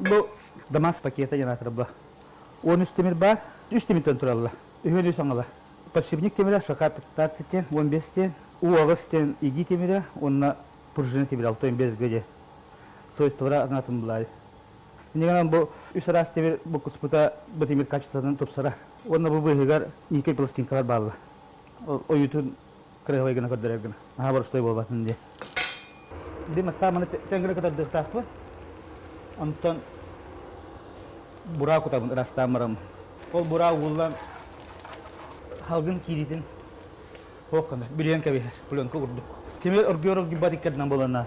Бу Дамас пакета диэн аатырба. 13 тимир баар, үс тимиртэн тураллар. Үһүөн үс аҥала. Подшипник тимирэ ШК-15 диэн, 15 диэн, У-8 диэн иги тимирэ уонна пружина тимирэ 65 г диэн. Свойстволара атын булаайы. Иннигэнэн бу үс араас тимир буккуспута бу тимир качествотын тупсарар. Уонна бу быыһыгар никель пластинкалар бааллар. Ол ойуутун кыраһыбай гына көрдөрөр гына. Наһаа боростуой буолбатын диye. Били мастаа маны тэҥ гына кытардыахтаахпын. Онтон бураа кутабын ырастаан бараммын. Ол бураа ууллан халгын киириитин туох гына бүрүйэн кэбиһэр пленка курдук. Тимир оргуйар оргуйбат иккэрдинэн буоланна.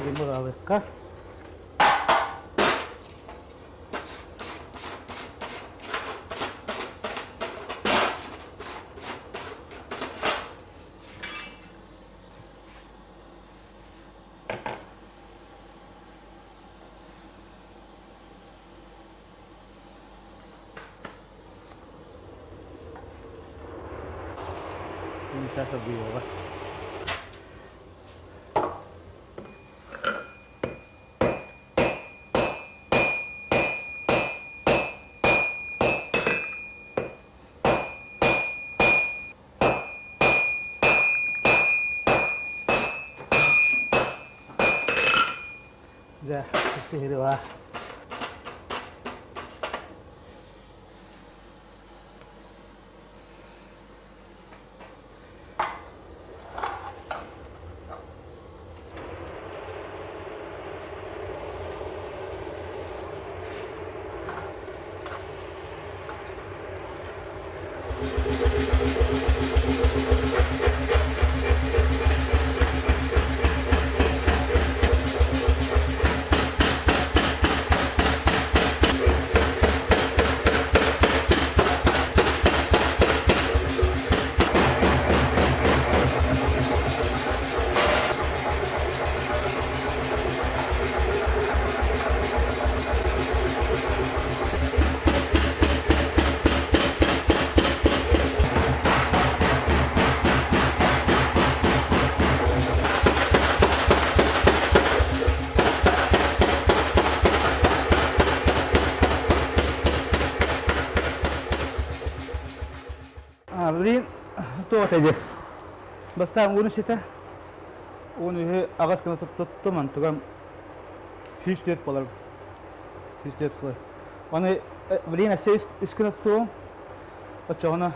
Билин бураалыахха. Сейчас оргуйуоҕа. Дьэ, сиһилээх. Блин, туох этэй Бастаан ууну ситэ, уон үһү аҕыс гына туттум, онтугам 104 буолар. 104 слой. Оны, блин, өссө үс гына тутуом, оччоҕуна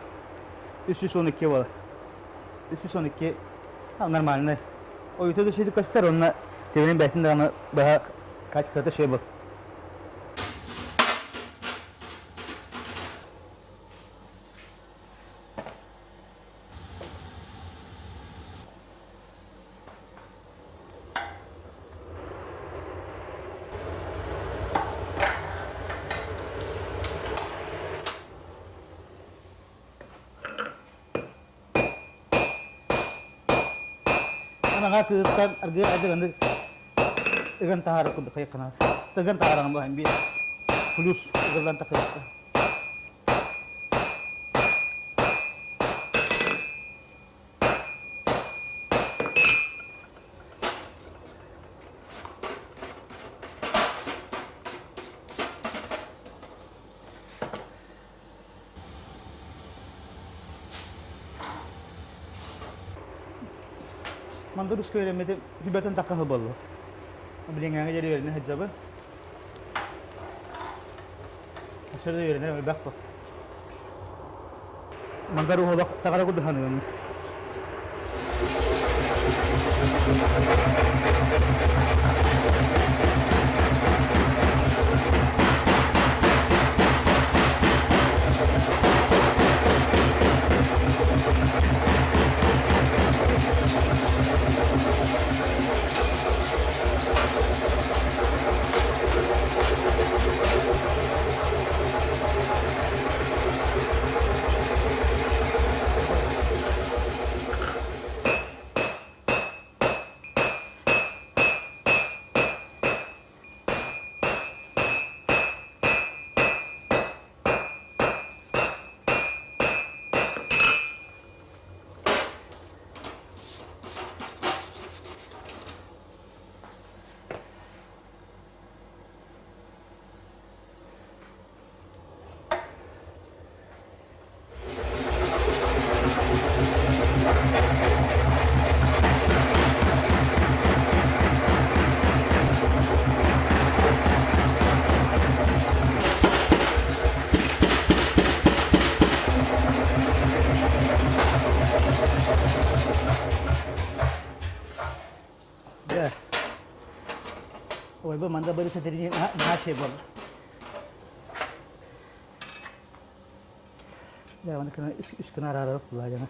312 буолар. 312 нормальный. Ойута да шиди көстөр, онно тебенин бэйтин даҕаны быһа качествота шей был. Анаҕа кыыстан аргыа адьыраны ыган таһаарар курдук хайыккана. Ыган таһааран баһан биир плюс ыгыллан тахыахта. Мандар үскө үөрэммитим хүбэтин такаһы боллу. Билиҥҥээҥи диэри үөрэнэ сылдьабын. Өссө да үөрэнэр элбэх бу. Мандар уһулах таҕара курдук саныыбын. Манда бары сэтэрини наһаа буолла. Да, оны кына үс кына араарар була жана.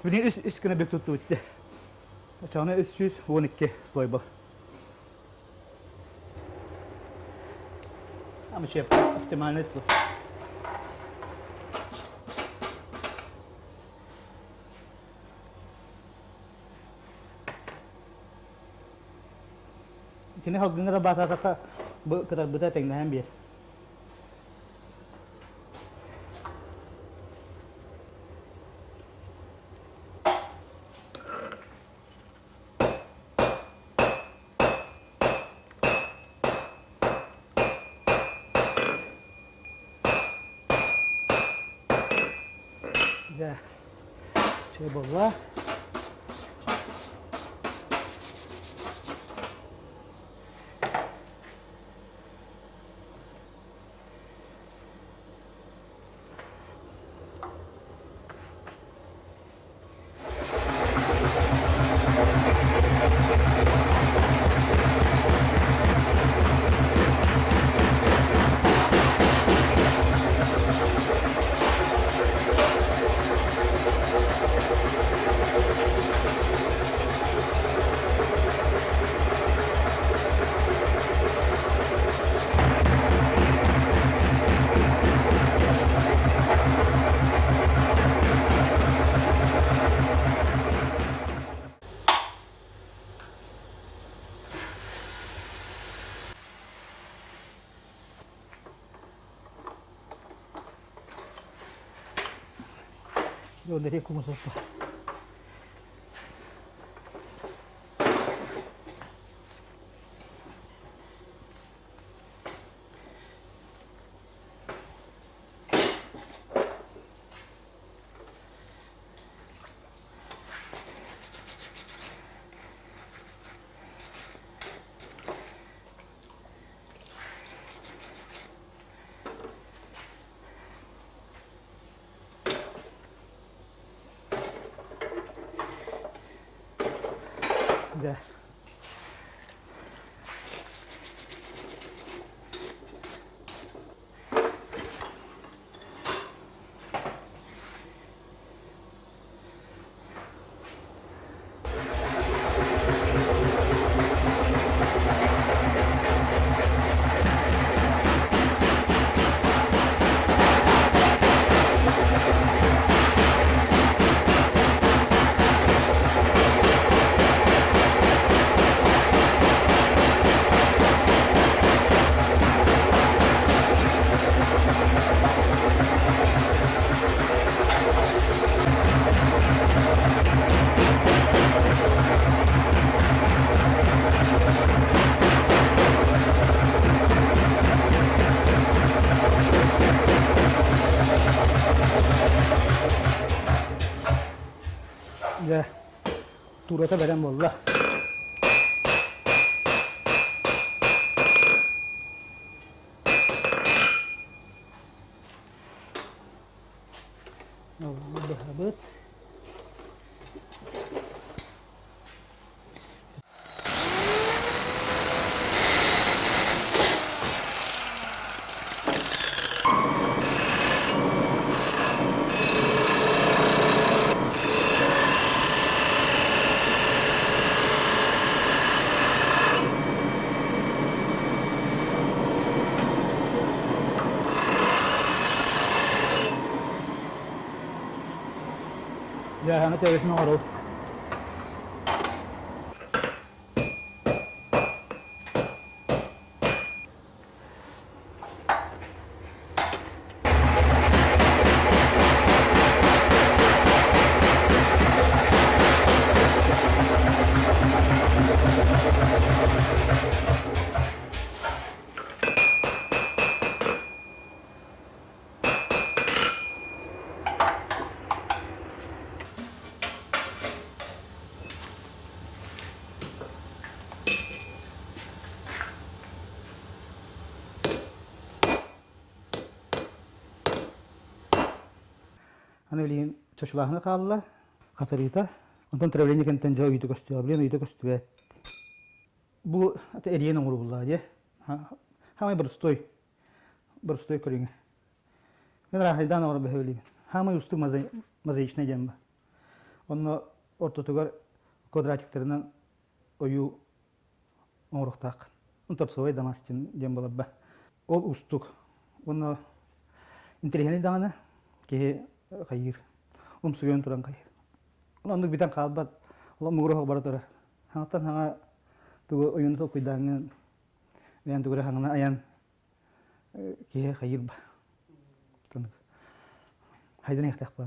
Бүгүн үс үс гына бүк туттубут те. Очоҕуна 312 слой был. Амычы оптимальный слой. Итини халгыҥҥа да баатаатахха бу кытарбыта тэҥнэһэн биэр. Дьэ, чэй буолла. Дьон кумусоппа. Дьэ. Дьэ, туурата бэлэм буолла. Быһабыт. Дьааһаны төбөтүн оҥоробут. Аны билигин чочулааһына хаалла, хатарыыта. Онтон травление кэнниттэн дьэ уйута көстүөҕэ. Билигин уйута көстүбэт. Бу эриэн оҥоруллаа дии. Хамай боростуой. Боростуой көрүҥэ. Мен ыраахайдаан оҥорор бөһүөлүбүн. Хаамай уустук мозаичнай диэн ба. Онно ортотугар квадратиктарынан ойуу оҥоруохтаах. Торцевой дамастин диэн буолар Ол уустук. Уонна интэриэһинэй даҕаны киһи хайыыр. Умсугуйан туран хайыыр. Оннук бүтэн хаалбат. Ол мугуруһук бара турар. Хаҥаттан хаҥа тугу ойууну толкуйдааҥҥын бэйэн тугу эрэ хаҥана айан киһи хайыыр ба. Хайдан иһтээх буолан.